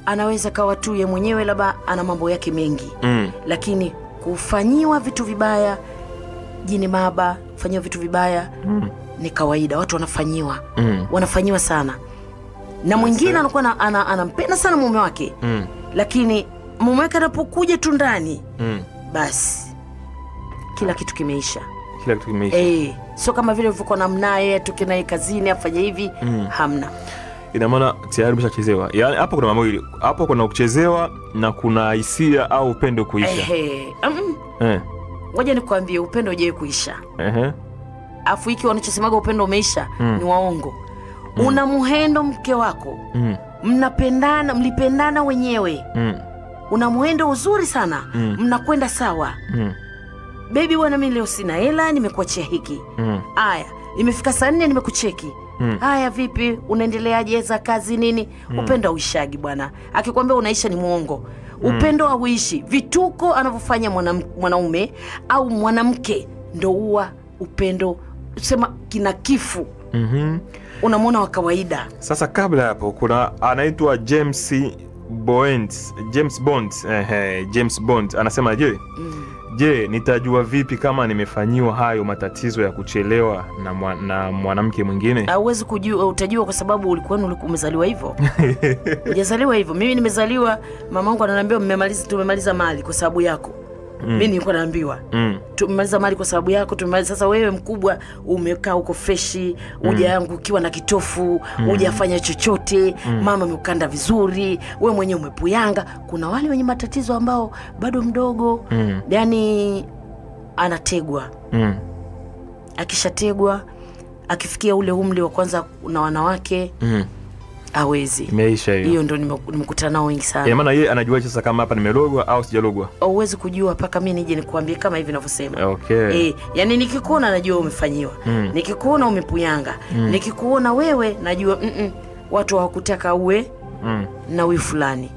Anaweza kawa tu ye mwenyewe labda ana mambo yake mengi. Lakini kufanyiwa vitu vibaya, jini maba, kufanyiwa vitu vibaya ni kawaida, watu wanafanyiwa. Wanafanyiwa sana. Na mwingine anakuwa anampenda sana mume wake. Lakini mume wake anapokuja tu ndani, basi kila kitu kimeisha. Kila kitu kimeisha. Sio kama vile ulivyokuwa namnaye atoke naye kazini afanye hivi, hamna. Ina maana tayari umeshachezewa. Yaani hapo kuna mambo mawili. Hapo kuna kuchezewa na kuna hisia au upendo kuisha. Ngoja nikwambie, upendo hujawahi kuisha. Afu hiki wanachosemaga upendo umeisha ni waongo. Una muhendo mke wako. Mnapendana, mlipendana wenyewe. Una muhendo uzuri sana. Mnakwenda sawa. Baby bwana, mimi leo sina hela, nimekuachia hiki. Aya, imefika saa 4 nimekucheki. Haya vipi, unaendeleaje za kazi nini? Upendo hauishagi bwana. Akikwambia unaisha ni muongo. Upendo hauishi. Vituko anavyofanya mwanaume au mwanamke ndio huwa upendo, sema kina kifu. Unamwona wa kawaida. Sasa kabla hapo kuna anaitwa James Bond. James Bond. James Bond anasema je? Je, nitajua vipi kama nimefanyiwa hayo matatizo ya kuchelewa na mwanamke mwingine? Hauwezi kujua, utajua kwa sababu ulikuwa umezaliwa hivyo. Hujazaliwa hivyo. Mimi nimezaliwa, mamangu ananiambia tumemaliza mali kwa sababu yako. Mimi nilikuwa naambiwa tumemaliza mali kwa sababu yako, tumemaliza. Sasa wewe mkubwa umekaa huko freshi, hujaangukiwa na kitofu, hujafanya chochote, mama amekukanda vizuri, wewe mwenyewe umepuyanga. Kuna wale wenye matatizo ambao bado mdogo, yani anategwa. Akishategwa, akifikia ule umri wa kwanza na wanawake, hawezi. Imeisha hiyo. Hiyo ndio nimekutana nao wengi sana. Ina maana yeye anajua sasa kama hapa nimelogwa au sijalogwa? Huwezi kujua mpaka mimi nije nikuambie kama hivi ninavyosema. Okay. Yani nikikuona najua umefanyiwa. Nikikuona umepuyanga. Nikikuona wewe najua watu hawakutaka uwe na huyu fulani.